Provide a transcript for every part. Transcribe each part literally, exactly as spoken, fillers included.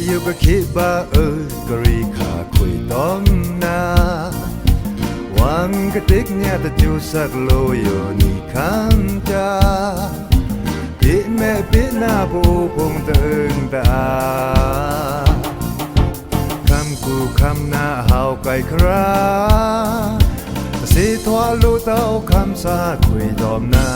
ယိုကခေဗာအွိုကရီခါခွေတောမ်နာ ဝံကတိကညးတကျူဆက်လိုယိုနီခမ်းတာ ပေမဲပေနာပိုဖုံတန်တာ ခမ်းကူခမ်းနာဟောက်ကိုက်ခရာ တစေထွာလိုတောက်ခမ်းစာခွေတောမ်နာ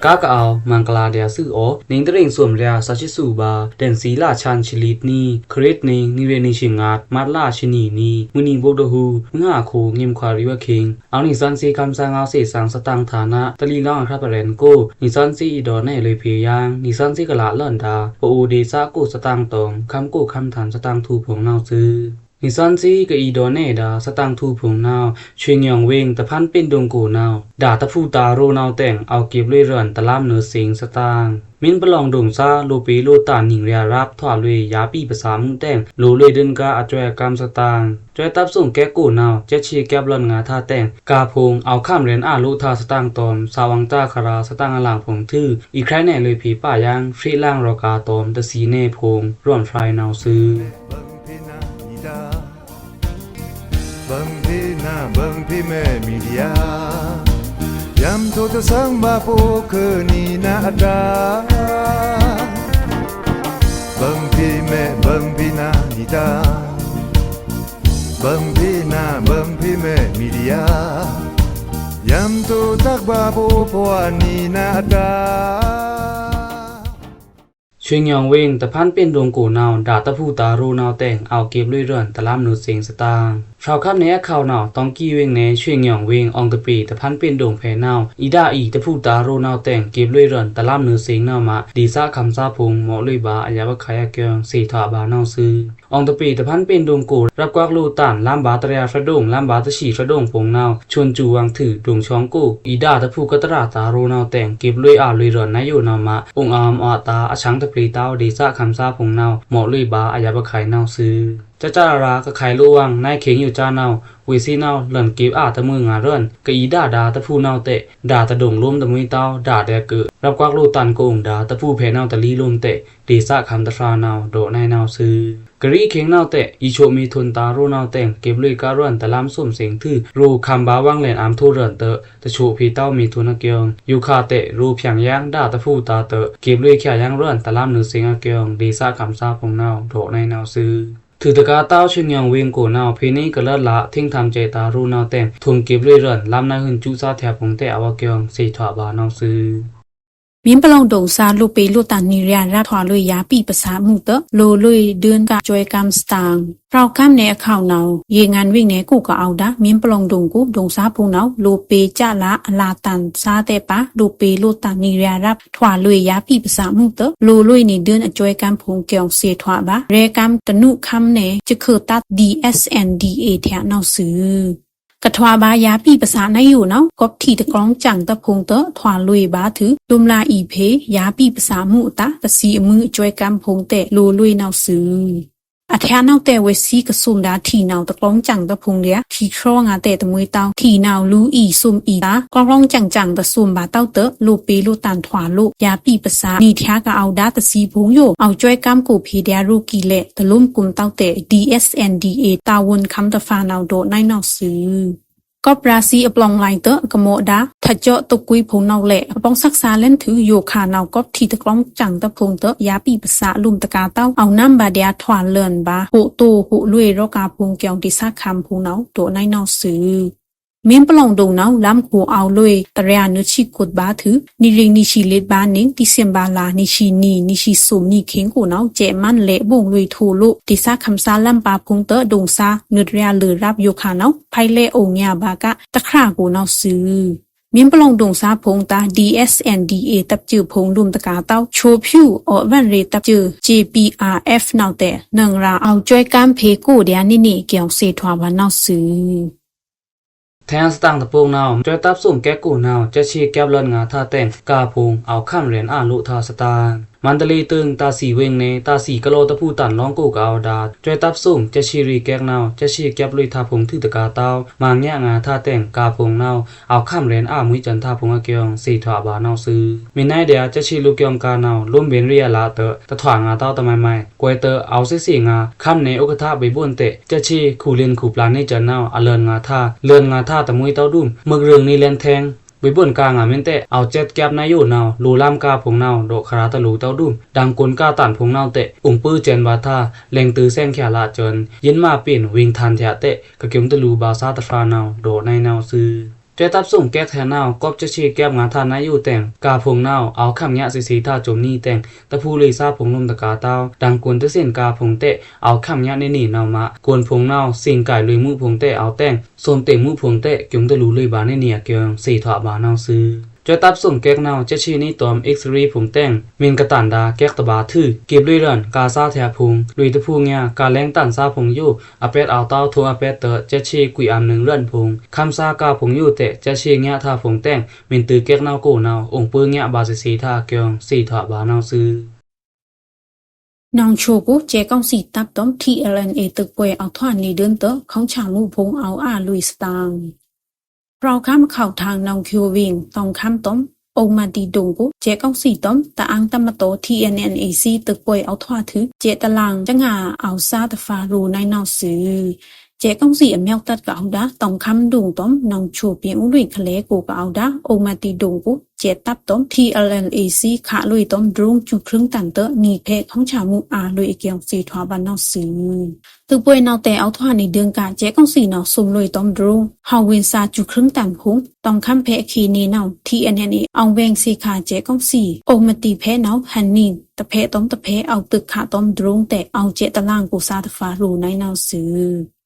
ကားကအဝ်မင်္ဂလာဒျာႏသွူးအော် နင်းတရင်းစွမ်ရျာႏစာချစ်စုဗာႏ ဒန်စီလါချန်ချီလိတ်နီ ခရစ်နီ နီရဲနီချီငတ် မတ်လါချီနီနီ မွိုန်နီဘိုက်ဒိုဟူ မွိုဟါခိုင် ငိမ်ခွါရီဝါခိင်း အဝ်နံသန်စီခမ်းစာငေါ်စေ့စံင်စတန်ထါနာ တလီလောင်အခရပ်ပရဲန်ကို နံသန်စီအီဒေါ်နဲလွေဖေယင်း နံသန်စီကလးလန်ဒါ ပအိုဒေသကိုစတန်တွမ် ခမ်းကိုခမ်းထန်စတန်ထူဖုံနဝ်သွူ နံသန်စီကအီဒေါ်နဲဒါ စတန်ထူဖုံနဝ် ဆွေညွန့်ဝင်း တဖန်ပင်းဒုံကိုနဝ် ဒါတဖူတာရိုနဝ်တဲင် အဝ်ကေပ်လွေရန် တလမ်းနွေစင်းစတန် မင်းပလောင်ဒုံစာ လိုပေလိုတန်နင်းရျာရပ် ထွာလွေယာပီပစာမုတဲင် လိုလွေဒုံကာအစွဲကမ်းစတန် စွဲတပ်စုံကဲကိုနဝ် စွဲချေကဲပ်လွန်ငါထါတဲင် ကာဖုံ အဝ်ခမ်းရန်အလိုထါစတန်တွမ် စာဝံတာခရာ စတန်အလင်ဖုံသွူ အီခရိုင်နဲလွေဖေပယင်း ဖြေလင်ရောကာတွမ် တစီနဲဖုံ ရွမ်ဖြိုင်နဝ်သွူ ဘံဖီနာ ဘံဖီမဲမီဒီယာ ယံထိုတသင်ဘပိုခဲနီနာအတာ ဘံဖီမဲ ဘံဖီနာနီတာ ဘံဖီနာ ဘံဖီမဲမီဒီယာ ယံထိုတဘပိုဖုံနီနာအတာ ဆွေညွန့်ဝင်း တဖန်ပင်းဒုံကိုနဝ် ဒါတဖူတာရိုနဝ်တဲင် အဝ်ကေပ်လွေရန် တလမ်းနွေစင်းစတန် ဖြောက်ခမ်းနဲအခေါင်နဝ် တောင်ကီဝင်းနဲ ဆွေညွန့်ဝင်း အောင်တပေ တဖန်ပင်းဒုံဖဲနဝ် အီဒါအီတဖူတာရိုနဝ်တဲင် ကေပ်လွေရန် တလမ်းနွေစင်းနဝ်မ ဒေသခမ်းစာဖုံ မော့လွေဘါအယပ်အခိုင်အကျိုင်း သေထွာဘါနဝ်သွူ အောင်တပေ တဖန်ပင်းဒုံကို ရပ်ကွက်လိုတန် လမ်းဘါတရျာဖြဒုံ လမ်းဘါတဆံဖြဒုံဖုံနဝ် ဆွန်ကျူဝံထု ဒုံချောင်းကို အီဒါတဖူကတရာတာရိုနဝ်တဲင် ကေပ်လွေအလွေရန်နယိုနဝ်မ အုံအမ်အတာ အဆန်းတပျေတဝ် ဒေသခမ်းစာဖုံနဝ် မော့လွေဘါအယပ်အခိုင်နဝ်သွူ စစရရ ကခိုင်လိုဝံ နဲခိင်းယိုစနဝ် ဝေစီနဝ် လန်ကေပ်အတမွေငါရန် ကအီဒါဒါတဖူနဝ်တဲ ဒါတဒုံလိုမ်းတမွေတဝ် ဒါဒဲက့ ရပ်ကွက်လိုတန်ကအုံဒါတဖူဖဲနဝ်တလီလိုမ်းတဲ ဒေသခမ်းတဖြာနဝ် ဒေါ့နဲနဝ်သွူ ကရီခိင်းနဝ်တဲ အီဆိမေထွန်တာရိုနဝ်တဲင် ကေပ်လွေကရန် တလမ်းသွမ်စင်းသွူ ရိုခမ်းဘါဝံလဲန်အမ်ထိုရန်တဲ တဆိဖေတဝ်မေထွန်အကျိုင်း ယိုခါတဲ ရိုဖြိုင်ယင်းဒါတဖူတာတဲ ကေပ်လွေချာယင်းရန် တလမ်းနွေစင်းအကျိုင်း ဒေသခမ်းစာဖုံနဝ် ဒေါ့နဲနဝ်သွူ ထုတကာတဝ် ဆွေညွန့်ဝင်းကိုနဝ် ဖေန့ကလတ်လါ ထိင်းထမ်စဲတာရိုနဝ်တဲင် ထွန်ကေပ်လွေရန် လမ်းနွေဟွံစူစာထျာဖုံတဲ အဝ်အကျိုင်း သေထွာဘါနဝ်သွူ မင်းပလောင်ဒုံစာ လိုပေလိုတန်နင်းရျာရပ် ထွာလွေယာပီပစာမုတဲ လိုလွေဒုံကာစွဲကမ်းစတန် ဖြောက်ခမ်းနဲအခေါင်နဝ် ရေငန်ဝင်းနဲ ကိုကအဝ်ဒါ မင်းပလောင်ဒုံကို ဒုံစာဖုံနဝ် လိုပေစလါအလါတန်စာတဲပါ လိုပေလိုတန်နင်းရျာရပ် ထွာလွေယာပီပစာမုတဲ လိုလွေနံဒုံအစွဲကမ်းဖုံကျိုင်း သေထွာဘါ ရဲကမ်းတနုခမ်းနဲ စခၢတတ် ဒီအက်စ်အန်ဒီအေ ထျာနဝ်သွူ ကထွာဘါယာပီပစာနယိုနဝ် ကော့ပ်ထီတကလောင်းစံတဖုံတဲ ထွာလွေဘါသွူ ဒုံလါအီဖေ ယာပီပစာမုအတာ တသီအမုအစွဲကမ်းဖုံတဲ လိုလွေနဝ်သွူ အထျာနဝ်တဲ ဝေစီကသုမ်ဒါထီနဝ်တကလောင်းစံတဖုံလျာ ထီချောင်းအတဲတမွေတဝ် ထီနဝ်လူအီသုမ်အီဒါ ကလောင်းစံစံတသုမ်ဘါတဝ်တဲ လိုပေလိုတန်ထွာလို ယာပီပစာ နံထျာကအဝ်ဒါတသီဖုံယို အဝ်စွဲကမ်းကိုဖေဒျာရိုကီလဲ တလိုမ်းကွံတဝ်တဲ ဒီအက်စ်အန်ဒီအေ တာဝန်ခံတဖာနဝ် ဒေါ့နဲနဝ်သွူ ကော့ပ်ရာစီအပလောင်လိုင်းတဲ ကမောဒါ ထကြော့တကွီဖုံနဝ်လဲ အပေါင်းဆက်စာလင်းသွူ ယိုခါနဝ် ကော့ပ်ထီတကလောင်းစံတဖုံတဲ ယာပီပစာအလုမ်တကာတဝ် အဝ်နမ်ဘၣ်ဒျာထွာလန်ဘါ ဟိုတိုဟိုလွေရောကာဖုံကျိုင်း ဒေသခမ်းဖုံနဝ် ဒေါ့နဲနဝ်သွူ မင်းပလောင်ဒုံနဝ် လမ်းခိအဝ်လွေ တရျာနွေချီကွတ်ဘါသွူ နံရင်းနံချီလစ်ဘါနင်း ဒီစင်ဘာလါ နံချီနံ နံချီသုမ်နံခိင်းကိုနဝ် စဲမန်လဲဘုံလွေထိုလို ဒေသခမ်းစာလမ်းပါဖုံတဲ ဒုံစာ နွေရျာလၢရပ်ယိုခါနဝ် ဖဲလဲအိုညါဘါက တခရာကိုနဝ်သွူ မင်းပလောင်ဒုံစာဖုံတာ ဒီအက်စ်အန်ဒီအေ တပ်စွဲဖုံလုမ်တကာတဝ် ချိုဖြူ အော့ဝံရေတပ်စွဲ ဂျေပီအာအက်ဖ်နဝ်တဲ နင်ရာ အဝ်စွဲကမ်းဖေကိုဒျာနံနံကျိုင်း သေထွာဘါနဝ်သွူ ထျာစတန်တဖုံနဝ် စွဲတပ်စုံကဲကိုနဝ် စွဲချေကဲပ်လွန်ငါထါတဲင် ကာဖုံ အဝ်ခမ်းရန်အလိုထါစတန် မန္တလေးတိုင်း သာစည်ဝင်းနယ် သာစည်ကလောတဖူတန်လောင်းကိုကအိုဒါ စွဲတပ်စုံ စက်ရှေ့ရေကက်နှောက် စက်ရှေ့ကပ်လွေထါဖုံ ထွူတကာတဝ်း မၤညံ့ငါထါတဲ့င် ကားဖုံနှောက် အဝ်ခမ်းရဲဉ်အာမွေးစန်ထါဖုံအကျိုး သေထွာပါနှောက်သွူ။ မီးနွံဒျာ စက်ရှေ့လွေကင်ကားနှောက် လိုမ်းဗဉ်ရေအလတ်တ တထွာငါတဝ်းတမိုင်မိုင် ကွဲးတ အဝ်သေ့သေ့ငါ ခမ်းနယ်ဥက္ကဋ္ဌ ဗိုလ်ဘုန်းတဲ့ စက်ရှေ့ခူလင်ခူပျာ်နေစန်နှောက် အလန်ငါထါ လန်ငါထါတမွေးတဝ်းဒုမ် မွေးရင်းနေလန်ထဲင် ဗိုလ်ဘုန်းကားငါမင်းတဲ့ အဝ်စက်ကျပ်နယိုနှောက် လိုလမ်းကားဖုံနှောက် ဒေါ်ခရာတလူတဝ်းဒုမ် ဒင်ကွန်ကားတန်ဖုံနှောက်တဲ့ ဥံးပိုးစန်ဗါထါ လဲင်တိုသင်ချာလတ်စန် ယဉ်မပင်ဝိင်ထန်ထျာတဲ့ ကကျုံတလူဗါသာတဖျာနှောက် ဒေါ်နွံနှောက်သွူ။ စွဲတပ်စုံကက်ထဲနှောက် ကွပ်စက်ရှေ့ကျပ်ငါထါနယိုတဲ့င် ကားဖုံနှောက် အဝ်ခမ်းညံ့သေ့သေ့ထါစုံနီတဲ့င် တဖူလွေသာဖုံလိုမ်းတကာတဝ်း ဒင်ကွန်တသင်ကားဖုံတဲ့ အဝ်ခမ်းညံ့နေနေနှောက်မး ကွန်ဖုံနှောက် သင်ကိုင်လွေမူဖုံတဲ့ အဝ်တဲ့င် သုန်တင်မူဖုံတဲ့ ကျုံတလူလွေဗါနေနေအကျိုး သေထွာပါနှောက်သွူ။ စွဲတပ်စုံကက်နှောက် စက်ရှေ့နီတွမ် X-ray ဖုံတဲ့င် မင်းကတန်ဒါကက်တဗါထွူ ကပ်လွေရန် ကားသာထျာဖုံ လွေတဖူညံ့ ကားလဲင်တန်သာဖုံယို အပျဲတ်အဝ်တဝ်းထုံအပျဲတ်တ စက်ရှေ့ကွီအမ်နင်ရန်ဖုံ ခမ်းသာကားဖုံယိုတဲ့ စက်ရှေ့ညံ့ထါဖုံတဲ့င် မင်းတိုကက်နှောက်ကိုနှောက် ဥံးပိုးညံ့ဗါသေ့သေ့ထါအကျိုး သေထွာပါနှောက်သွူ။ နောင်ချိုကို စဲ့ကောင်စီတပ်တွမ် ထီအဲလ်အဲလ်အေ တိုပ်ကွဲးအဝ်ထွာနေဒိုင်းတ ခေါင်းချမှုဖုံ အဝ်အာလွေသတင် ဖျော်ခမ်းခေါက်ထန်း နောင်ချိုဝင်း တောင်ခမ်းတွမ် အုံမတီဒုံကို စဲ့ကောင်စီတွမ် တအာင်းတပ်မတော် ထီအဲလ်အဲလ်အေ စံး တိုပ်ကွဲးအဝ်ထွာထွူ စဲ့တလင် စငါအဝ်သာတဖျာ ရေဉ်နွံနှောက်သွူ။ စဲ့ကောင်စီအမြောက်တပ်ကအဝ်ဒါ တောင်ခမ်းဒုံတွမ် နောင်ချိုပြင်ဦးလွင်ခလဲကိုကအဝ်ဒါ အုံမတီဒုံကို စဲ့တပ်တွမ် ထီအဲလ်အဲလ်အေ စံး ခလွေတွမ် ဒရုန်းကျူချွင်းတန်တ နီဖဲခေါင်းချမှုအာလွေအကျိုး သေထွာပါနှောက်သွူ။ တိုပ်ကွဲးနှောက်တဲအဝ်ထွာနေဒိုင်းက စဲ့ကောင်စီနှောက် သုံလွေတွမ် ဒရုန်း ဟောင်ဝိုင်ဆာကျူချွင်းတန်ဖုံ တောင်ခမ်းဖဲအခံနေနှောက် ထီအဲလ်အဲလ်အေ အောင်ဝင်းသေခါ စဲ့ကောင်စီ အုံမတီဖဲနှောက် ဟန်နီတဖဲတွမ်တဖဲ အဝ်တိုပ်ခတွမ် ဒရုန်းတဲ့ အဝ်စဲ့တလင်ကိုသာတဖျာ ရေဉ်နွံနှောက်သွူ။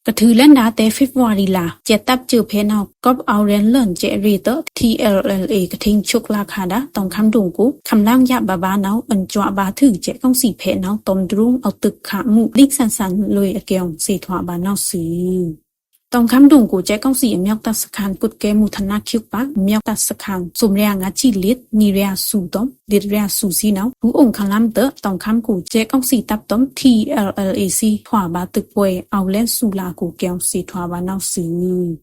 ကထုးလဲန်ဒါတဲ ဖေဖော်ဝါရီလ စဲ့တပ်စဲ့ဖဲနှောက် ကွပ်အဝ်ရဲဉ် လန်စဲ့ရေတ ထီအဲလ်အဲလ်အေ ကထိန်းချုပ်လာခါဒါ တောင်ခမ်းဒုံကို ခမ်းလမ်းယပ်ဗါဗါနှောက် အန်စွါဗါထွူ စဲ့ကောင်စီဖဲနှောက် တွမ်ဒရုန်း အဝ်တိုပ်ခမှု လိင်ဆန်ဆန်လွေအကျိုး သေထွာပါနှောက်သွူ။ တောင်ခမ်းဒုံကို စဲ့ကောင်စီအမြောက်တပ်စခန်းကွပ်ကဲမှုဌာန ခွိုက်ပါ မြောက်တပ်စခန်း သုံရျာငါးဆံလစ် နွံရျာသူတွမ် လစ်ရျာသူစံးနှောက် ထူအုံခလမ်းတ တောင်ခမ်းကို စဲ့ကောင်စီတပ်တွမ် ထီအဲလ်အဲလ်အေ စံး ထွာဗါတိုပ်ကွဲးအဝ်လဲန်သူလာကိုကျိုး သေထွာပါနှောက်သွူ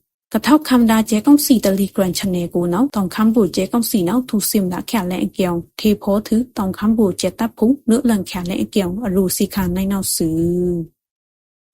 ။ ကထောက်ခံဒါ စဲ့ကောင်စီတလီးကြွဉ်း channel ကိုနှောက် တောင်ခမ်းကို စဲ့ကောင်စီနှောက် ထူသိမ်းဒါချာလဲအကျိုး ထေဖော်ထွူ တောင်ခမ်းကို စဲ့တပ်ဖုံ နွိုက်လန်ချာလဲအကျိုး အရေသီးခါနွံနှောက်သွူ။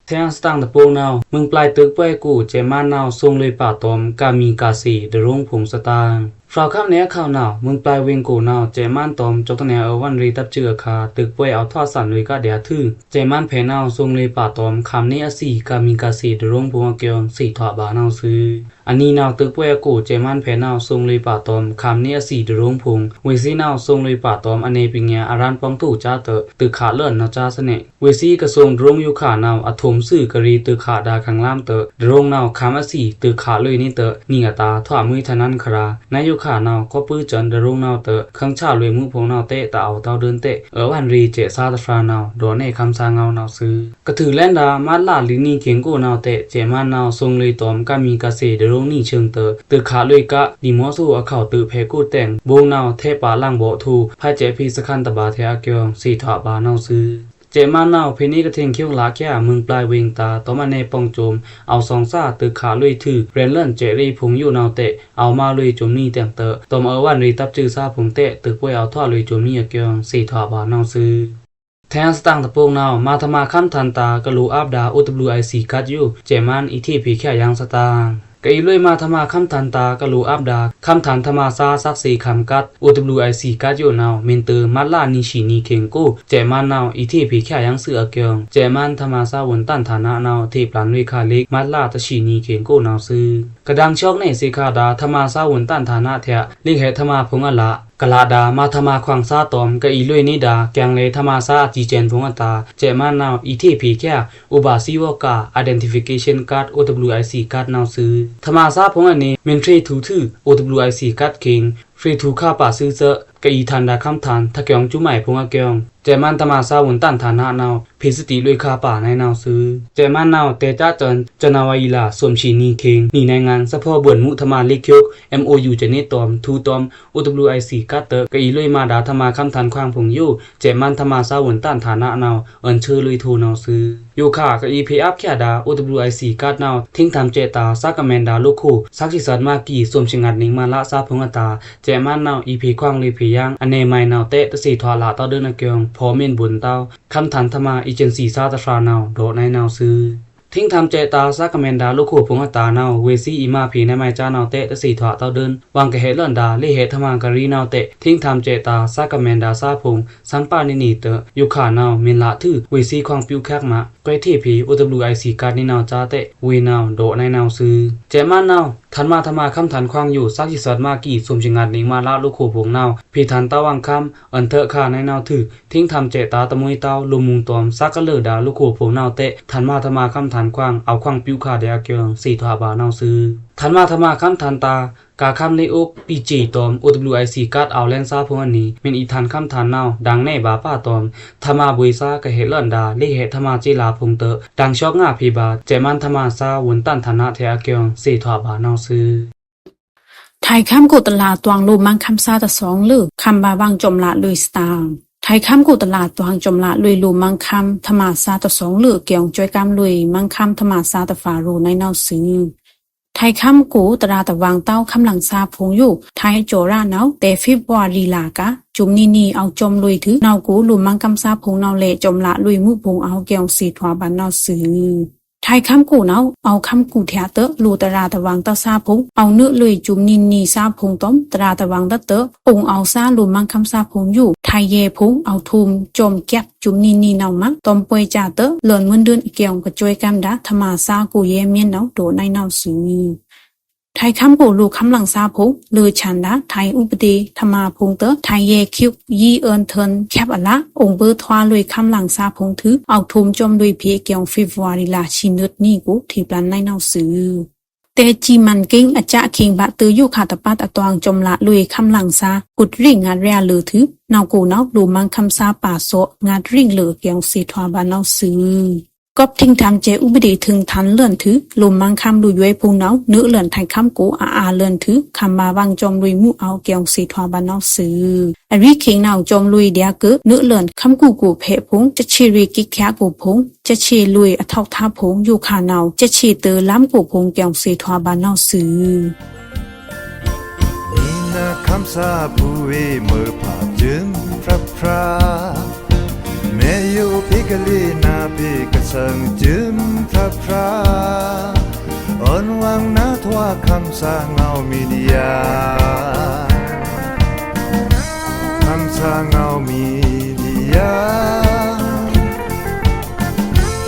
ထဲစတင်တပိုးနှောက် မွိုင်ပျိုင်တိုပ်ကွဲးကို စဲ့မန်းနှောက် သုံလွေပါတွမ် ကမီကသေ ဒရုန်းဖုံသတင် ဖျော်ခမ်းနယ်အခဝ်နှောက် မွိုင်ပျိုင်ဝင်းကိုနှောက် စဲ့မန်းတွမ် စက်တနံၤအဝ်ဝန်ရေတပ်စဲ့အခါ တိုပ်ကွဲးအဝ်ထွာသန်လွေကဒျာထွူ စဲ့မန်းဖဲနှောက် သုံလွေပါတွမ် ခမ်နေအသီး ကမီကသေ ဒရုန်းဖုံအကျိုး သေထွာပါနှောက်သွူ။ အနီနှောက်တိုပ်ကွဲးကို စဲ့မန်းဖဲနှောက် သုံလွေပါတွမ် ခမ်နေအသီး ဒရုန်းဖုံ ဝေ့သီးနှောက် သုံလွေပါတွမ် အနယ်ပညာအရန်ပေါင်းထုကၠာတ တိုပ်ခလွေအနီချာသနေ ဝေ့သီးကသုံဒရုန်းယိုခါနှောက် အထုမ်သွူကရေတိုပ်ခဒါခင်လမ်းတ ဒရုန်းနှောက် ခမ်အသီး တိုပ်ခလွေနေတ နီအတာထွာမွေးထနန်ခရာ နယိုခါနှောက် ကွပ်ပိုးစန်ဒရုန်းနှောက်တ ခင်ချလွေမူဖုံနှောက်တဲ တအဝ်တဝ်းဒိုင်းတဲ အဝ်ဝန်ရေစဲ့သာတဖျာနှောက် ဒေါ်နွံခမ်သာငဝ်းနှောက်သွူ။ ကထုးလဲန်ဒါ မတ်လလီနံၤခင်းကိုနှောက်တဲ စဲ့မန်းနှောက် သုံလွေတွမ် ကမီကသေ ဒရုန်းနွံဆင်တ တိုပ်ခလွေက ဒီမော့ဆိုအခဝ်တိုပ်ဖဲကိုတဲင် ဗုံးနှောက်ထဲပါလင်ဗော့ထု ဖဲစဲ့ဖီစခန်းတဗာထဲအကျိုး သေထွာပါနှောက်သွူ။ စဲ့မန်းနှောက် ဖဲနေကထိန်ချွိုက်လါချာ မွိုင်ပျိုင်ဝင်းတာ တွမ်အနယ်ပေါင်းစုံ အဝ်သွင်သၢ တိုပ်ခလွေထွူ ရဲဉ်လန်စဲ့ရေဖုံယိုနှောက်တဲ အဝ်မလွေစုံနီတဲင်တ တွမ်အဝ်ဝန်ရေတပ်စဲ့သဖုံတဲ တိုပ်ကွဲးအဝ်ထွာလွေစုံနီအကျိုး သေထွာပါနှောက်သွူ။ ထဲစတင်တပိုးနှောက် မၤထမခမ်းထန်တာ ကလိုအပ်ဒါ အိုဒဗျူအၢၣ်အၢၣ်စံကတ်ယို စဲ့မန်းအီထေ့ဖေချာယင်သတင် ကအီလွေမၤထမခမ်းထန်တာ ကလိုအပ်ဒါ ခမ်းထန်ထမသာသက်သေခမ်းကတ် အိုဒဗျူအၢၣ်အၢၣ်စံကတ်ယိုနှောက် မင်းတိုမတ်လနံၤသီနံၤခင်းကို စဲ့မန်းနှောက် အီထေ့ဖေချာယင်သွူအကျိုး စဲ့မန်းထမသာဝွန်တန်ဌာနနှောက် ထေ့ပျၢ်လွေခါလစ် မတ်လတသီနံၤခင်းကိုနှောက်သွူ။ ကဒင်သွက်နယ်သေခါဒါ ထမသာဝွန်တန်ဌာနထဲ လစ်ဟဲထမဖုံအလ ကလဒါ မၤထမခွင်သတင် ကအီလွေနေဒါ ကျင်လဲထမသာအစံစဲန်ဖုံအတာ စဲ့မန်းနှောက် အီထေ့ဖေချာ ဥပ္ပါဇီဝက identification card အိုဒဗျူအၢၣ်အၢၣ်စံကတ်နှောက်သွူ။ ထမသာဖုံအန့ၣ် မင်းထေ့ထူထွူ အိုဒဗျူအၢၣ်အၢၣ်စံကတ်ခင်း ထေ့ထူခါပါသွူသၢ ကအီႏထန်ဒါခမ်းထန် ထာꩻကွန်ႏစုမိုက်ဖိုင်ႏအကျောင် စဲ့ꩻမန်းထမꩻသားဝွန်ႏတန်ꩻထနꩻနဝ်ꩻ ဖေႏသတိလွေꩻခါꩻပါနဝ်ꩻနဝ်ꩻသွူ။ စဲ့ꩻမန်းနဝ်ꩻ တဲꩻကတ်ꩻစွန် ဇန်နဝါရီလ သုမ်ႏသီးနံꩻခေꩻ နီꩻနဲင်ႏငါ သဖော်ႏဗွွန်ႏမူးထမꩻလေ့ꩻကျိုး MOU စနေต้อม ထူးတွမ်ႏ OWIC ကတ်ꩻတွော့ꩻ ကအီႏလွေꩻမဒါ ထမꩻခမ်းထန်ခွင်ဖိုင်ႏယို စဲ့ꩻမန်းထမꩻသားဝွန်ႏတန်ꩻထနꩻနဝ်ꩻ အွန်ႏသွူလွေꩻထိုꩻနဝ်ꩻသွူ။ ယိုခါ ကအီႏဖေႏအပ်ꩻချဒါ OWIC ကတ်ꩻနဝ်ꩻ ထေင်းထမ်ꩻစဲ့ꩻတာႏ သားကမန်ဒါလိုꩻခိုꩻ သက်ကီသတ်ꩻမꩻကီꩻ သုမ်ႏသီးငါတနံꩻမꩻလသားဖိုင်ႏအတာႏ စဲ့ꩻမန်းနဝ်ꩻ အီႏဖေႏခွင်လွေꩻဖေႏယင်း အနယ်မိုင်နဝ်ꩻတဲ တသီꩻထွာꩻလꩻတဝ်းဒိုင်းအကျောင် ဖော်ႏမ့န်ဗွွန်ႏတဝ်း ခမ်းထန်ထမꩻ agencyသားတဖြာနဝ်ꩻ ဒိုက်ꩻနဝ်ꩻသွူ။ ထေင်းထမ်ꩻစဲ့ꩻတာႏ သားကမန်ဒါလိုꩻခိုꩻဖိုင်ႏအတာႏနဝ်ꩻ ဝေꩻသွီးအီႏမꩻဖေႏနမိုင်ကြားနဝ်ꩻတဲ တသီꩻထွာꩻတဝ်းဒိုင်း ဝင်ꩻကဟဲလွေꩻဒါ လေ့ꩻဟဲထမꩻကရီနဝ်ꩻတဲ ထေင်းထမ်ꩻစဲ့ꩻတာႏ သားကမန်ဒါသားဖိုင်ႏ သမ်ႏပါနံꩻနံꩻတွော့ꩻ ယိုခါနဝ်ꩻ မုန်ꩻလꩻထု ဝေꩻသွီးခွင်ပျူꩻချက်မှ ကွဲးထေ့ဖေႏ OWICကတ်ꩻနံꩻနဝ်ꩻကြားတဲ ဝေနဝ်ꩻ ဒိုက်ꩻနဝ်ꩻသွူ။ စဲ့ꩻမန်းနဝ်ꩻ ထန်မꩻထမꩻခမ်းထန်ခွင်ယို သက်ကီသတ်ꩻမꩻကီꩻ သုမ်ႏသီးငါတနံꩻမꩻလလိုꩻခိုꩻဖိုင်ႏနဝ်ꩻ ဖေႏထန်တဝ်းဝင်ႏခမ်း အွန်ႏထွော့ခါနဝ်ꩻသွူ ထေင်းထမ်ꩻစဲ့ꩻတာႏတမှူးတဝ်း လိုꩻမူႏတွမ်ႏ သက်ကီလောဒါလိုꩻခိုꩻဖိုင်ႏနဝ်ꩻတဲ ထန်မꩻထမꩻခမ်းထန်ခွင် အဝ်ႏခွင်ပျူꩻခါဒျာႏကျောင် သီꩻထွာꩻပါနဝ်ꩻသွူ။ ထန်မꩻထမꩻခမ်းထန်တာႏ ကာႏခမ်းလေ့ꩻအုပ် ပီႏစီတွမ်ႏ OWICကတ်ꩻ အဝ်ႏလဲဉ်သားဖိုင်ႏအနံꩻ မုန်ꩻအီႏထန်ခမ်းထန်နဝ်ꩻ ဒင်ႏနယ်ဗာႏပါတွမ်ႏ ထမꩻဗွေႏသားကဟဲလွော့ဒါ လေ့ꩻဟဲထမꩻစေ့ꩻလာဖိုင်ႏတွော့ꩻ ဒင်ႏသွော့ငါဖေႏဗာႏ စဲ့ꩻမန်းထမꩻသားဝွန်ႏတန်ꩻထနꩻထဲအကျောင် သီꩻထွာꩻပါနဝ်ꩻသွူ။ ထံႏခမ်းကိုယ်တလာႏတွင်ꩻလိုꩻမန်းခမ်းသားတသွင်လဵုာ် ခမ်းဗာႏဝင်ႏကျောမ်ႏလꩻလွေꩻသတင်ꩻ၊ ထံႏခမ်းကိုယ်တလာႏတွင်ꩻကျောမ်ႏလꩻလွေꩻလိုꩻမန်းခမ်းထမꩻသားတသွင်လဵုာ် အကျောင်ႏစွဲးကမ်းလွေꩻမန်းခမ်းထမꩻသားတဖ᩻ ရိုꩻနဝ်ꩻသွူ။ ထံႏခမ်းကိုယ်တရာတဝင်ႏတဝ်း ခမ်းလင်သားဖိုင်ႏယို ထံႏကျော်ရနဝ်ꩻ တဲဖေဖော်ဝါရီလꩻကာႏ စုမ်ႏနံꩻနံꩻ အဝ်ႏကျောမ်ႏလွေꩻထွူ နဝ်ꩻကိုလိုꩻမန်းခမ်းသားဖိုင်ႏနဝ်ꩻလဲ့ ကျောမ်ႏလꩻလွေꩻမူးဖိုင်ႏအဝ်ႏကျောင်ႏ သီꩻထွာꩻပါနဝ်ꩻသွူ။ ထံႏခမ်းကိုယ်နဝ်ꩻ အဝ်ႏခမ်းကိုယ်ထဲအတာႏ လိုꩻတရာတဝင်ႏတဝ်းသားဖိုင်ႏ အဝ်ႏနွော့လွေꩻ စုမ်ႏနံꩻနံꩻသားဖိုင်ႏတွမ်ႏ တရာတဝင်ႏတတာႏ ပိုင်ႏအဝ်ႏသားလိုꩻမန်းခမ်းသားဖိုင်ႏယို ထံႏယဲဖိုင်ႏ အဝ်ႏထုမ်ႏကျောမ်ႏကျက် စုမ်ႏနံꩻနံꩻနဝ်ꩻမး တွမ်ႏပွေꩻစတား လွဉ်မွန်းဒွိုင်းအကျောင်ႏ ကစွဲးကမ်းဒါ ထမꩻသားကိုယ်ယဲမင်းနဝ်ꩻ ရိုꩻနဝ်ꩻသွူ။ ထံႏခမ်းကိုယ်လိုꩻခမ်းလင်သားဖိုင်ႏ လိုꩻဆန်ဒါ ထံႏဥပဒေထမꩻဖိုင်ႏတွော့ꩻ ထံႏယဲခွိုက် ယီးအွဉ်ထွဉ်ႏ ချက်အလꩻ အိုင်ဗွိုက်ထွာလွေꩻခမ်းလင်သားဖိုင်ႏထွူ အဝ်ႏထုမ်ႏကျောမ်ႏလွေꩻဖေႏအကျောင်ႏ ဖေဖော်ဝါရီလဆံနွံနံꩻကို ထေꩻပျန်နဝ်ꩻသွူ။ တဲစံမန်ကိန်း အစခေင်ဗာႏတွိုးယိုခါတပတ်အတွင် ကျောမ်ႏလꩻလွေꩻခမ်းလင်သား ကွတ်ရင့်ငတ်ရလွေꩻထွူ နဝ်ꩻကိုနဝ်ꩻ လိုꩻမန်းခမ်းသားပါသွော့ ငတ်ရင့်လွေꩻအကျောင်ႏ သီꩻထွာꩻပါနဝ်ꩻသွူ။ ကောပ်ထိင်ထမ်စဲ့ဥပဒေထိင်ထန်လွဉ်ထွူ လိုꩻမန်းခမ်းလိုꩻယွဲဖိုင်ႏနဝ်ꩻ နွော့လွဉ်ထံႏခမ်းကို အအါလွဉ်ထွူ ခမ်းဗာႏဝင်ႏကျောမ်ႏလွေꩻမူးအဝ်ႏအကျောင်ႏ သီꩻထွာꩻပါနဝ်ꩻသွူ။ အရီးခေင်နဝ်ꩻ ကျောမ်ႏလွေꩻဒျာႏကွိုက် နွော့လွဉ် ခမ်းကူꩻကိုꩻဖဲဖိုင်ႏ စက်ခြေꩻရေꩻကိတ်ꩻချားကိုꩻဖိုင်ႏ စက်ခြေꩻလွေꩻအထောက်အထားဖိုင်ႏယိုခါနဝ်ꩻ စက်ခြေꩻတွေꩻလမ်းကိုꩻဖိုင်ႏကျောင်ႏ သီꩻထွာꩻပါနဝ်ꩻသွူ။ နံꩻနခမ်းသားဖိုင်ႏဝေ မွဲဖါႏစုမ်ဖြတ်ဖြတ် မဲယိုဖေႏကလေးနါဖေႏကသင်ႏစုမ်ဖြတ်ဖြတ် အွဉ်ဝင်ႏနထွား ခမ်းသားငေါဝ်းမီဒီယာ ခမ်းသားငေါဝ်းမီဒီယာ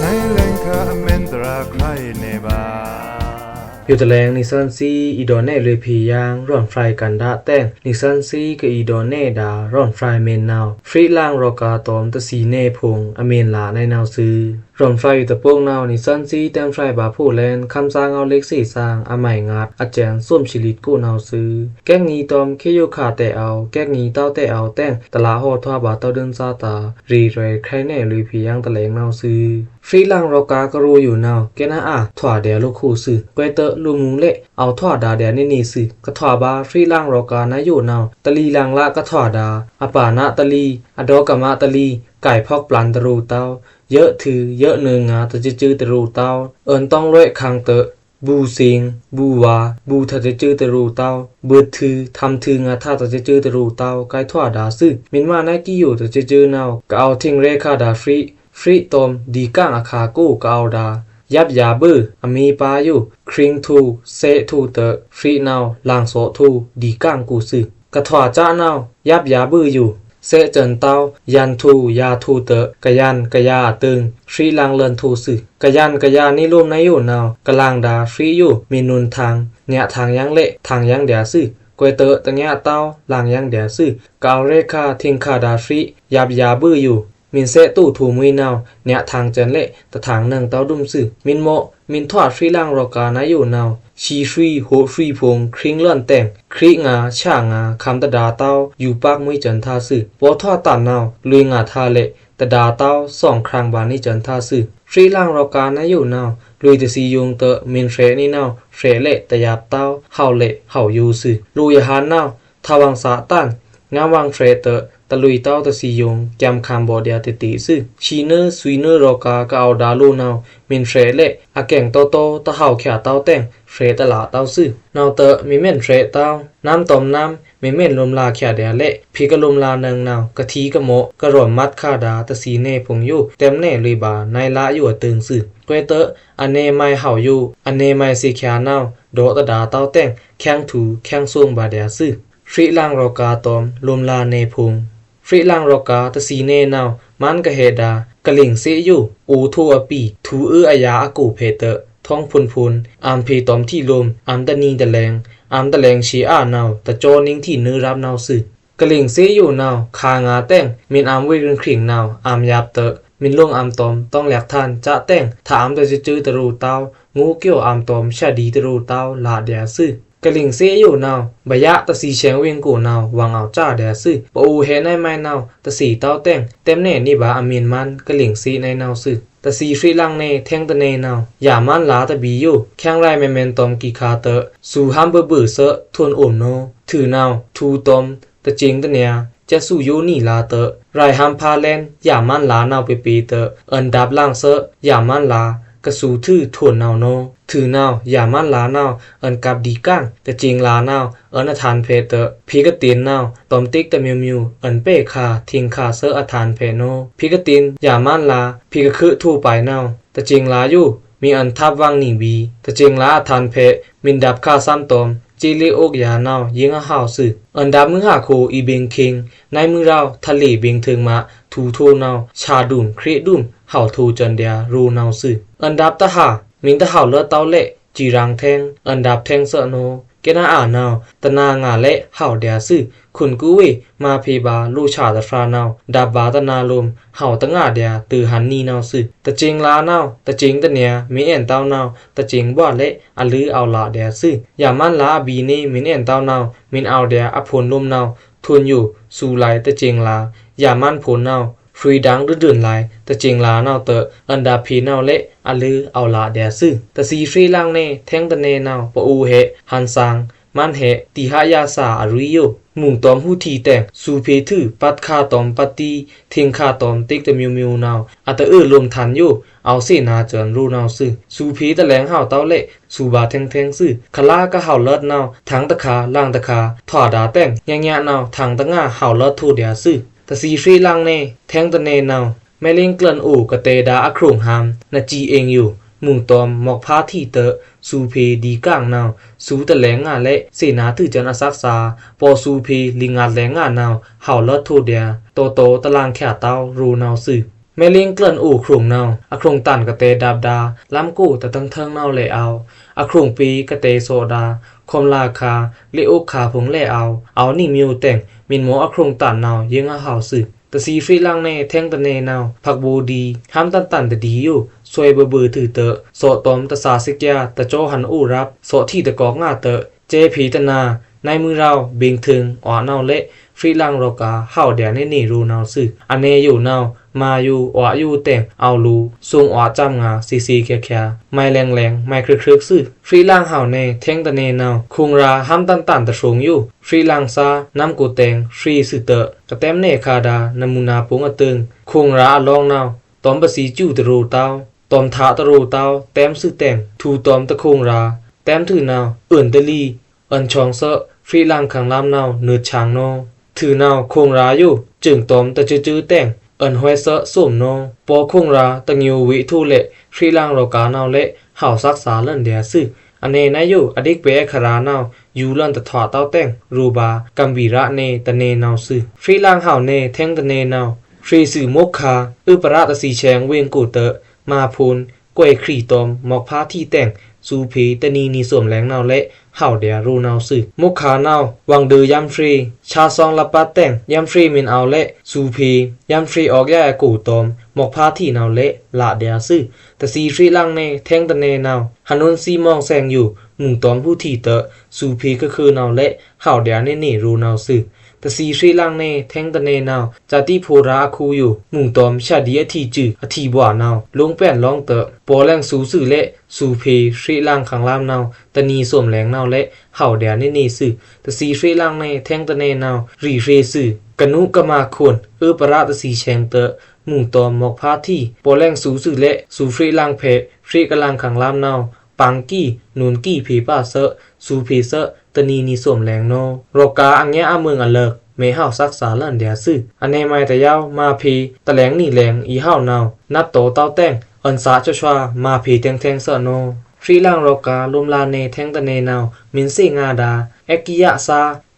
နွော့လွဉ်ခမ်းအမန်တရာခရိုင်နေဗာႏ ယိုတလဲင် နွော့သွဉ်းသီး အီႏဒေါ်နဲလွေꩻဖေႏယင်း ရွဉ်ဖြိုင်ꩻကန်ဒါတဲင် နွော့သွဉ်းသီး ကအီႏဒေါ်နဲဒါ ရွဉ်ဖြိုင်ꩻမန်နဝ်ꩻ ဖြိုင်ꩻလင်ရောဂါတွမ်ႏတသီးနဲဖိုင်ႏ အမန်လာနဝ်ꩻသွူ။ ရွဉ်ဖြိုင်ꩻယိုတပိုက်နဝ်ꩻ နွော့သွဉ်းသီး တဲဖြိုင်ꩻဗာႏဖိုင်ႏလဲဉ် ခမ်းသားငေါဝ်းလစ်သေ့သင်ႏ အမိုင်ငါတ် အစဲင်ႏသွမ်သီးလိတ်ꩻကိုနဝ်ꩻသွူ။ ကဲကီတုမ်ႏ ခေယိုခါတဲအဝ်ႏ ကဲကီတုမ်ႏတဲအဝ်ႏတဲင် တလးဟော့ထွားဗာႏတဝ်းဒိုင်းသားတာႏ ရေꩻရွဲးခြိုင်းနဲလွေꩻဖေႏယင်းတလဲင်နဝ်ꩻသွူ။ ဖြိုင်ꩻလင်ရောဂါကရိုယိုနဝ်ꩻ ကဲနအါထွားဒျာႏလိုꩻခိုꩻသွူ။ ကွဲးတွော့ꩻလိုꩻမူႏလဲ့ အဝ်ႏထွားဒါဒျာႏနွော့နွော့သွူ။ ကထွားဗာႏဖြိုင်ꩻလင်ရောဂါနယိုနဝ်ꩻ တလီလင်လကထွားဒါ အပါနတလီ အဒေါကမတလီ ကိုင်ဖောက်ပြန်တရူးတဝ်း ယိုထွူ ယိုနွော့ငါတစဲးစဲးတရူးတဝ်း အွဉ်တွင်းလွဲ့ခန်းတွော့ꩻ ဘူသင် ဘူဝါ ဘူထစဲးစဲးတရူးတဝ်း ဘွတ်ထွူ ထမ်ထွူငါထစဲးစဲးတရူးတဝ်း ကိုင်ထွားဒါသွူ။ မုန်ꩻမနွော့ကီယိုတစဲးစဲးနဝ်ꩻ ကအဝ်ႏထိင်ရဲခါဒါဖြိုင်ꩻ ဖြိုင်ꩻတွမ်ႏ ဒီကင်အခါကို ကအဝ်ႏဒါ ယပ်ꩻယာဘို အမေပါယို ခြိုင်းထို သဲးထိုတွော့ꩻ ဖြိုင်ꩻနဝ်ꩻ လင်သော့ထို ဒီကင်ကိုသွူ။ ကထွားစနဝ်ꩻ ယပ်ꩻယာဘိုယို သဲးစဲးတဝ်း ယန်ထို ယာထိုတွော့ꩻ ကယန် ကယာအတိုင် ဖြိုင်ꩻလင်လွဉ်ထိုသွူ။ ကယန် ကယာနွေ့လိုမ်းနယိုနဝ်ꩻ ကလင်ဒါဖြိုင်ꩻယို မုန်နွံထင် ညါထင်ယင်းလဲ့ ထင်ယင်းဒျာသွူ။ ကွဲးတွော့ꩻတညါတဝ်း လင်ယင်းဒျာသွူ။ ကအဝ်ႏရဲခါ ထိင်ခါဒါဖြိုင်ꩻ ယပ်ꩻယာဘိုယို မီႏသဲးတိုးထွုံႏမွိုးနဝ်ꩻ နျာꩻထင်ႏစွန်ꩻလဲ့ တထင်ႏနွောင်ႏတဝ်းဒွုမ်သွူ။ မီႏမော့ မီႏထွတ်ꩻ ဖြေးလင်ရောႏဂါႏနယိုနဝ်ꩻ သီႏဖြေး ဟိုဖြေးဖိုင်ႏ ခရင်းလွဉ်ꩻတဲင် ခရစ်ငါ ဆာငါ ခမ်းတဒါႏတဝ်း ယူႏပက်မွိုးစွန်ꩻထားသွူ။ ပော့ထွတ်ꩻတန်နဝ်ꩻ လွေꩻငါႏထါႏလဲ့ တဒါႏတဝ်း သွင်ႏခရင်ꩻဗာႏနေစွန်ꩻထားသွူ။ ဖြေးလင်ရောႏဂါႏနယိုနဝ်ꩻ လွေꩻတသီႏယိုင်ႏတွော့ꩻ မီႏဖြေးနေနဝ်ꩻ ဖြေးလဲ့ တယာပ်ꩻတဝ်း ဟဝ်ꩻလဲ့ ဟဝ်ꩻယိုသွူ။ လိုꩻယဟန်ႏနဝ်ꩻ ထဝ်ꩻဝင်ꩻသꩻတန် ငမ်းဝင်ဖြေးတွော့ꩻ တလွေꩻတဝ်းတသီႏယိုင်ႏ စွမ်းခမ်းဗော့ဒျာႏတေ့ꩻတေ့ꩻသွူ။ သီႏနွောင်ꩻ သွီႏနွောင်ꩻရောႏဂါႏ ကအဝ်ႏဒါႏလိုꩻနဝ်ꩻ မီႏဖြေးလဲ့ အကဲင်တောတော တဟဝ်ꩻချာတဝ်းတဲင် ဖြေးတလာတဝ်းသွူ။ နဝ်ꩻတွော့ꩻ မီႏမီႏဖြေးတဝ်း နမ်းတွမ်ႏနမ်း မီႏမီႏလိုမ်ꩻလာꩻချာဒျာႏလဲ့ ဖေႏကလိုမ်ꩻလာနွောင်ꩻနဝ်ꩻ ကထီႏကမော့ꩻ ကရွမ်ꩻမတ်ခါဒါႏ တသီႏနယ်ꩻဖိုင်ႏယို တဲမ်းနယ်လွေꩻဗာႏ နုဲင်းလꩻယိုအတိုင်ꩻသွူ။ ခွဲတွော့ꩻ အနယ်ꩻမိုင်ꩻဟဝ်ꩻယို အနယ်ꩻမိုင်ꩻသေႏချာႏနဝ်ꩻ ဒေါ့ꩻတဒါႏတဝ်းတဲင် ချဲင်ꩻထူ ချဲင်ꩻသွုင်ꩻဗာႏဒျာႏသွူ။ ဖြေးလင်ရောႏဂါႏတွမ်ႏ လိုမ်ꩻလာနယ်ဖိုင်ႏ ဖြေးလင်ရောႏဂါႏ တသီႏနယ်နဝ်ꩻ မန်းကဟဲဒါႏ ကလင်ꩻသေယို အိုးထိုꩻအပီ ထူႏအွိုးအယာႏအကိုဖြေးတွော့ꩻ ထောင်ဖိုင်ႏဖိုင်ႏ အံႏဖေႏတွမ်ႏထီႏလိုမ်ꩻ အံႏတနံႏတလဲင် အံႏတလဲင်သေအါနဝ်ꩻ တကျောနင်းထီႏနွောင်ꩻရပ်နဝ်ꩻသွူ။ ကလင်ꩻသေယိုနဝ်ꩻ ခါငါတဲင် မီႏအံႏဝေးရင်ႏခရင်ႏနဝ်ꩻ အံႏယာပ်တွော့ꩻ မီႏလိုင်ꩻအံႏတွမ်ႏ တောင်ႏလျက်ထန်ႏ စတဲင် ထအံႏတစွိုꩻစွိုꩻတရွော့ꩻတဝ်း ငိုꩻကျော်ꩻအံႏတွမ်ႏ သျꩻဒီတရွော့ꩻတဝ်း လꩻဒျာႏသွူ။ ကလင်ꩻသေယိုနဝ်ꩻ ဗယꩻတသီႏဆဲင်ꩻဝေင်ႏကိုနဝ်ꩻ ဝင်ꩻအောက်ꩻစဒါႏသွူ။ ပအိုဝ်ႏဟဲနုဲင်းမိုင်နဝ်ꩻ တသီႏတဝ်းတဲင် တဲမ်းနယ်နေဗာႏအမီႏမန်း ကလင်ꩻသေနယ်နဝ်ꩻသွူ။ တသီႏဖြေးလင်နယ် ထဲင်တနယ်နဝ်ꩻ ယမန်းလာႏတဘီႏယို ချဲင်ꩻရိုင်ꩻမဲမဲန်တွမ်ႏကီခါတွော့ꩻ သူႏဟမ်းဗွို့ဗွို့သွူ ထွုံꩻအိုမ်ꩻနဝ်ꩻ ထုးနဝ်ꩻ ထူႏတွမ်ႏ တစင်ႏတနျာႏ စက်ꩻသူယိုနီလာတွော့ꩻ ရိုင်ꩻဟမ်းဖါလဲဉ် ယမန်းလာႏနဝ်ꩻပေပေတွော့ꩻ အွိုင်ႏဒပ်ꩻလင်သွူ ယမန်းလာႏ ကသူႏထွုံꩻထွုံꩻနဝ်ꩻနဝ်ꩻ ထုးနဝ်ꩻ ယမန်းလာႏနဝ်ꩻ အွိုင်ႏကပ်ဒီကင် တစင်ႏလာႏနဝ်ꩻ အွိုင်ႏအထန်ႏဖေးတွော့ꩻ ဖေႏကတိန်ႏနဝ်ꩻ တွမ်ႏတိက်တမီႏမီႏ အွိုင်ႏပဲ့ခါ ထင်ႏခါသွူအထန်ႏဖေးနဝ်ꩻ ဖေႏကတိန်ႏ ယမန်းလာႏ ဖေႏကခွို့ꩻထိုပိုင်ႏနဝ်ꩻ တစင်ႏလာႏယို မီႏအွိုင်ႏထပ်ဝင်နီဗီႏ တစင်ႏလာႏအထန်ႏဖေး မီႏဒပ်ခါသွမ်းတွမ်ႏ စေ့ꩻလေးအိုက်ꩻယၤနဝ်ꩻ ယိုင်ႏအဟဝ်သွူ။ အွိုင်ႏဒပ်မွိုးဟခွော အီႏဗင်ႏခိင်ႏ နွောင်ꩻမွိုးရော ထလေꩻဗင်ႏထွိုင်ꩻမ ထူႏထိုနဝ်ꩻ ဆာႏဒွိုင်ꩻ ခြောက်ဒွိုင်ꩻ ဟဝ်ႏထိုစွန်ႏဒျာႏ ရွော့ꩻနဝ်ꩻသွူ။ အွိုင်ႏဒပ်တဟ မီႏတဟဝ်ႏလွတ်တဝ်းလဲ့ စီႏရင်ႏထဲင် အွိုင်ႏဒပ်ထဲင်သွူနဝ်ꩻ ကဲနအါနဝ်ꩻ တနာငါလဲ့ ဟဝ်ႏဒျာႏသွူ။ ခုန်ကူဝေ့ မါဖေဗာႏ လိုꩻဆာႏတဖြာနဝ်ꩻ ဒပ်ဗာႏတနာလိုမ်ꩻ ဟဝ်ႏတငါဒျာႏ တွို့ꩻဟန်ႏနီနဝ်ꩻသွူ။ တစင်ႏလာႏနဝ်ꩻ တစင်ႏတနျာႏ မီႏအဲန်ႏတဝ်းနဝ်ꩻ တစင်ႏဗွာႏလဲ့ အလွို့ꩻအောဝ်ႏလꩻဒျာႏသွူ။ ယမန်းလာႏအဘီႏနေ မီႏအဲန်ႏတဝ်းနဝ်ꩻ မီႏအောဝ်ႏဒျာႏ အဖိုန်လိုမ်ꩻနဝ်ꩻ ထွုံꩻယို သူႏလဲ့ တစင်ႏလာႏ ယမန်းဖိုန်နဝ်ꩻ ဖြွေႏဒင်ႏဒွိုင်ꩻဒွိုင်ꩻလဲ့ တစင်ႏလာႏနဝ်ꩻတွော့ꩻ အွိုင်ႏဒပ်ဖေးနဝ်ꩻလဲ့ အလွို့ꩻအောဝ်ႏလꩻဒျာႏသွူ။ တသီႏဖြေးလင်နယ် ထဲင်တနယ်နဝ်ꩻ ပအိုဝ်ႏဟဲ ဟန်ႏသင် မန်းဟဲ တီဟယသ အရွီယို မုင်တွမ်ႏဟူထီတဲင် သူႏဖေးထွူ ပတ်ခါတွမ်ႏပတ်တီ ထင်ႏခါတွမ်ႏတိက်တမီႏမီႏနဝ်ꩻ အတအွိုးလိုမ်ꩻထန်ႏယို အောဝ်ႏသေနာႏစွန်ႏရွော့ꩻနဝ်ꩻသွူ။ သူႏဖေးတလဲင်ဟဝ်ႏတဝ်းလဲ့ သူႏဗာႏထဲင်ထဲင်သွူ။ ခလါကဟဝ်ႏလွတ်နဝ်ꩻ ထင်ႏတခါ လင်ႏတခါ ထွာဒါတဲင် ညံ့ညံ့နဝ်ꩻ ထင်ႏတငါ ဟဝ်ႏလွတ်ထိုဒျာႏသွူ။ တသီႏဖြေးလင်နယ် ထဲင်တနယ်နဝ်ꩻ မဲလင်းကျို်᩼အို ကတဲဒါႏအခရုင်ꩻဟမ်ႏ နစံအ့င်ယို မုင်တွမ်ႏ မွက်ဖါထီတဲာ့ သူႏဖေးဒီကင်နဝ်ꩻ သူႏတလဲင်ငါလဲ့ သေနာႏထွူစွန်ႏအသက်သႃ ပော်သူႏဖေး လီငါတလဲင်ငါနဝ်ꩻ ဟဝ်ႏလွတ်ထိုဒျာႏ တော်တော်တလင်ꩻချာတဝ်း ရွော့ꩻနဝ်ꩻသွူ။ မဲလင်းကျိုၼ်အို ခရုံႏနဝ်ꩻ အခရုံႏတန်ꩻကတဲဒပ်ဒါႏ လမ်းကိုတထင်ထင်နဝ်ꩻလဲ့အဝ်ႏ အခရုံႏပေကတဲသော့ဒါႏ ခွမ်လါခါ လ့အိုခါဖိုင်ႏလဲ့အဝ်ႏ အဝ်ႏနီမိူဝ်တဲင် မီႏမော့အခရုံႏတန်ꩻနဝ်ꩻ ယိင်းအဟဝ်ႏသွူ။ တသီႏဖြေးလင်နယ် ထဲင်တနယ်နဝ်ꩻ ဖက်ဘိုဒီ ဟမ်တန်တန်တဒီယို သွဲဘိုဘိုထွူတဲာ့ သော့တွမ်ႏ တသာစက္ကျာ တကျောဟန်ႏအိုရပ် သော့ထီတကောက်ငါတဲာ့ စဲဖေးတနာႏ နွေမိုဝ်းရောဝ် ဘိင်ႏထွိုင် အွါနဝ်ꩻလဲ့ ဖြေးလင်ရောႏဂါႏ ဟဝ်ႏဒျာႏနေနေရွော့ꩻနဝ်ꩻသွူ။ အနယ်ယိုနဝ်ꩻ မါယို အွါယိုတဲင် အဝ်ႏလူ သွင်ꩻအွါစမ်းငါ သေသေချာချာ မိုင်လဲင်လဲင် မိုင်ချွိုက်ချွိုက်သွူ။ ဖြေးလင်ဟဝ်ႏနယ် ထဲင်တနယ်နဝ်ꩻ ခုင်ႏရာႏ ဟမ်တန်တန်တသရုံႏယို ဖြေးလင်သာ နမ်ကိုတဲင် ဖြေးသွူတဲာ့ ကတဲမ်းနယ်ခါဒါႏ နမူနာဖိုင်ႏအတိုင် ခုင်ႏရာႏအလောင်းနဝ်ꩻ တွမ်ႏပသီႏစူတရွော့ꩻတဝ်း တွမ်ႏထးတရွော့ꩻတဝ်း တဲမ်းသွူတဲင် ထူႏတွမ်ႏတခုင်ႏရာႏ တဲမ်းထွူနဝ်ꩻ အွိုန်တလီ အွိုန်ချောင်သွော့ ဖြေးလင်ခင်ႏလမ်းနဝ်ꩻ နွတ်ꩻဆာင်နဝ်ꩻ ထွူနဝ်ꩻ ခုင်ႏရာႏယို စုင်တွမ်ႏတစွိုက်စွိုက်တဲင် အွိုန်ဟွဲသွော့သွမ်နဝ်ꩻ ပော်ခုင်ႏရာႏ တငိုဝ်ဝေးထိုလဲ့ ဖြေးလင်ရောႏဂါႏနဝ်ꩻလဲ့ ဟဝ်ႏသက်သၢလွံၢ်ဒျာႏသွူ။ အနယ်နဝ်ꩻယို အဒိတ်ပဲအခရာႏနဝ်ꩻ ယူလွံၢ်တထွာတဝ်းတဲင် ရူဗာႏ ကမ်ဗီရာႏနယ် တနယ်နဝ်ꩻသွူ။ ဖြေးလင်ဟဝ်ႏနယ် ထဲင်တနယ်နဝ်ꩻ ဖြေးသွူမွက်ခါ ဥပရာတသီႏဆဲင်ဝေင်ကိုတဲာ့ မါဖိုင်ႏ ကွဲးချီတွမ်ႏ မွက်ဖါထီတဲင် သူဖေႏ တနံၤနံၤ သွမ်ႇလဲင်နဝ်ꩻ လႄႈ ဟဝ်ႇဒျာႏ ရူဝ်နဝ်ꩻ သိုဝ်ႈ မွုၵ်ႈၶႃနဝ်ꩻ ဝင်ꩻဒိူဝ်ယမ်းဖြေꩻ ဆါသွင်းလပ်းပတ်းတႅင်ႉ ယမ်းဖြေꩻမီး အဝ်လႄႈ သူဖေႏ ယမ်းဖြေꩻ အွက်ယဲၢ်အကိုဝ်တွမ် မွၵ်ႈဖါထီႉနဝ်ꩻ လႄႈ လဒျာႏ သိုဝ်ႈ တသီႏ သရေးလင်နယ် ထဲင်းတနယ်နဝ်ꩻ ဟနွုန်းသီး မွင်သႅင်ယူႇ မုင်တွမ် ႁူထီတဲ သူဖေႏ ၶိုၼ်းနဝ်ꩻ လႄႈ ဟဝ်ႇဒျာႏ နေနေ ရူဝ်နဝ်ꩻ သိုဝ်ႈ တသီႏ သရေးလင်နယ် ထဲင်းတနယ်နဝ်ꩻ ဇာတိဖိုရာႏ အၶူဝ်ယူႇ မုင်တွမ် သျာဒီး အထီႏစု အထီႏဘွားနဝ်ꩻ လူင်းပႅင်လွင်းတဲ ပေႃးလင်သူသွူႇ လႄႈ သူဖေႏ သရေးလင် ၶၢင်လမ်းနဝ်ꩻ တနံၤသွမ်ႇလဲင်နဝ်ꩻ လႄႈ ဟဝ်ႇဒျာႏ နေနေ သိုဝ်ꩻ တသီႏ သရေးလင်နယ် ထဲင်းတနယ်နဝ်ꩻ ရီးရေ့သွူႇ ကနူးကမၢၵ်ႈၶုၼ် ဢိုဝ်းပရ တသီႏ သျႅင်တဲ မုင်တွမ် မွၵ်ႈဖါထီႉ ပေႃးလင်သူသွူႇ လႄႈ သူသရေးလင် ဖေႏ သရေးကလင် ၶၢင်လမ်းနဝ်ꩻ ပင်ၵီ နွုၼ်ၵီ ဖေႏပႃးသေ သူဖေႏသေ တနံၤနံၤ သွမ်ႇလဲင်နဝ်ꩻ ရီးၵႃး အငႄး အမိူင် အလၢၵ်ႈ မႄႈဟဝ်ႉ သၢၵ်ႈသႃ လၢၼ်ဒျာႏ သိုဝ်ႈ အနႄမၢႆတယဝ်ႉ မႃးဖေႏ တလႅင်နံၤလႅင် အီဟဝ်ႉနဝ်ꩻ နတ်းတေႃးတဝ်ႉတႅင်ႉ ဢွၼ်သႃ သျွသျွ မႃးဖေႏ ထႅင်ႈထႅင်ႈသေ သရေးလင် ရီးၵႃး လူမ်းလႃးနယ် ထဲင်းတနယ်နဝ်ꩻ မီးသေငါဒႃ ဢၵ်ႉၵိယသႃ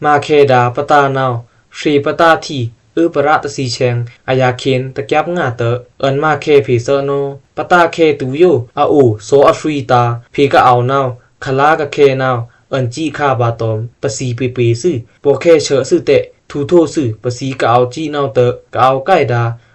မႃးၶႄးဒႃ ပတႃးနဝ်ꩻ သရေးပတႃးထီ ဢိုဝ်းပရ တသီႏ သျႅင် အယႃၶဵၼ် တၵျၢပ်ႈငႃႈတဲ ဢွၼ်မႃးၶႄးဖေႏသေနဝ်ꩻ ပတႃးၶႄးတူယိူဝ်း အဢူဝ် သေႃအသွီးတႃ ဖေႏကအဝ်နဝ်ꩻ ၶလႃးကၶႄးနဝ်ꩻ ဢွၼ်ၸီၶႃးပႃးတွမ် ပသီႏပေပေ့သွူႈ ပေႃးၶႄးသျိူးသွူႈတဲ ထူထိူဝ်သွူႈ ပသီႏကအဝ်ၸီနဝ်တဲ ကအဝ်ၵႆႉဒႃ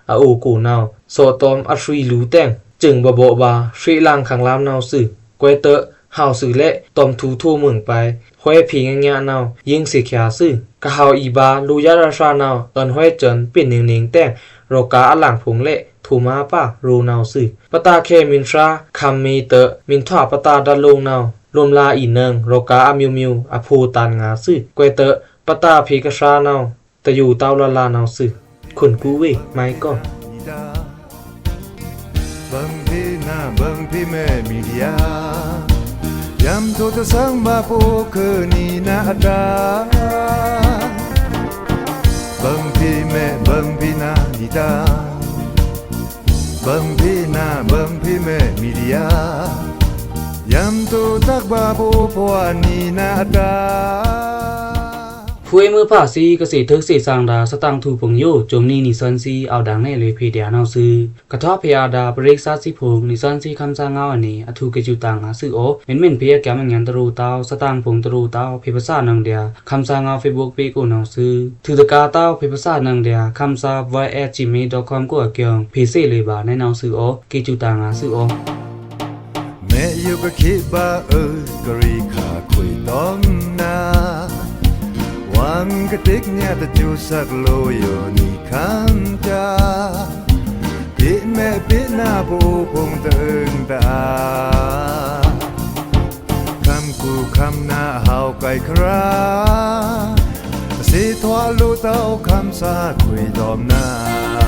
အဢူဝ်ကိုၼဝ် သေႃတွမ် အသွီးလူတႅင်ႉ ၸိုင်ဘႃးဘိုးဘႃး သရေးလင် ၶၢင်လမ်းနဝ်သိုဝ် ကွဲးတဲ ဟဝ်သိုဝ်လႄႈ တွမ်ထူထိူဝ်မိူင်ပၢႆ ႁွဲၽေငၢၼ်းနဝ် ယိင်းသေၶျႃသွူႈ ကဟဝ်အီဗႃ လူယတ်ရသနဝ် ဢွၼ်ႁွဲၸွၼ် ပဵၼ်ၼိုင်ၼိုင်တႅင်ႉ ရီးၵႃး အလင်ၽုင်လႄႈ ထူမႃးပႃး ရူဝ်နဝ်သိုဝ် ပတႃးၶႄး မီးသြႃး ၶမ်းမေးတဲ မီးထွႃးပတႃး ဒတ်လူင်းနဝ် လူမ်းလႃး အီၼိုင် ရီးၵႃး အမဵဝ်မဵဝ် အၽူဝ်တၢၼ်ငႃသွူႈ ကွဲးတဲ ပတႃးၽေကသြႃးနဝ် တယူဝ်တဝ်လႃးလႃးနဝ်သိုဝ် ခုၼ်ကူဝေး မၢႆၵေႃႉ ဘၢင်ၽေးနႃႈ ဘၢင်ၽေးမဲ မီဒီယာ ယမ်တူဝ်တသင် ဘႃႈပူဝ်း ခုၼ်နံၼႃႈအတႃ ဘၢင်ၽေးမဲ ဘၢင်ၽေးနႃႈ မီဒီယာ ဘၢင်ၽေးနႃႈ ဘၢင်ၽေးမဲ မီဒီယာ ယမ်တူဝ်တၵ်း ဘႃႈပူဝ်း ပဝ်နံၼႃႈအတႃ ၽူၺ်မွိုးဖႃးသီး ကသေ့ထိူၵ်ႈသေ့သၢင်ဒႃ သတင်ႈထူၽိူင်ယို ၸုမ်းနံၼီသွၼ်သီး ဢဝ်ဒင်ၼႄလိူဝ်ၽေဒျာနဝ်သိုဝ် ကထွားၽေအဒါ ပရိသတ်းသီးဖုံ နံသွၼ်သီး ခမ်းသားငါး အနံ အထူး ကဵုတၢင်ငါသိုဝ် ဢေႃႈ မၼ်းမၼ်း ၽေအကႅမ်ႇ အငၢၼ်းတရူးတဝ် သတင်ႈဖုံတရူးတဝ် ၽေဖဆၣ်နင်ဒျာ ခမ်းသားငါး Facebook ပေၵ်ႉၵူဝ်နဝ်သိုဝ် ထုးတကားတဝ် ၽေဖဆၣ်နင်ဒျာ ခမ်းသား voice at gmail dot com ၵူၺ်းအကျိုင်း ၽေသေ့လိူဝ်ဘၣ် နႆၼဝ်သိုဝ် ဢေႃႈ ၵျေးၸူးတင်ငါသိုဝ် ဢေႃႈ မဲယုကခေးဘၣ် အဵုကရေၶႃၶူၺ်တွမ်နႃ ဝၢင်းကတိတ်ညါ တၸူးသၢၵ်ႈ လူယို နံၶမ်းတႃ ပေ့ႉမဲပေ့ႉနႃ ပူဝ်ၽုံ တဵင်တဢႃ ခမ်းကူၶမ်းနႃ ဟဝ်ၵႆၶရာ သေထွာလူတဝ် ခမ်းသား ခွေတွမ်နႃ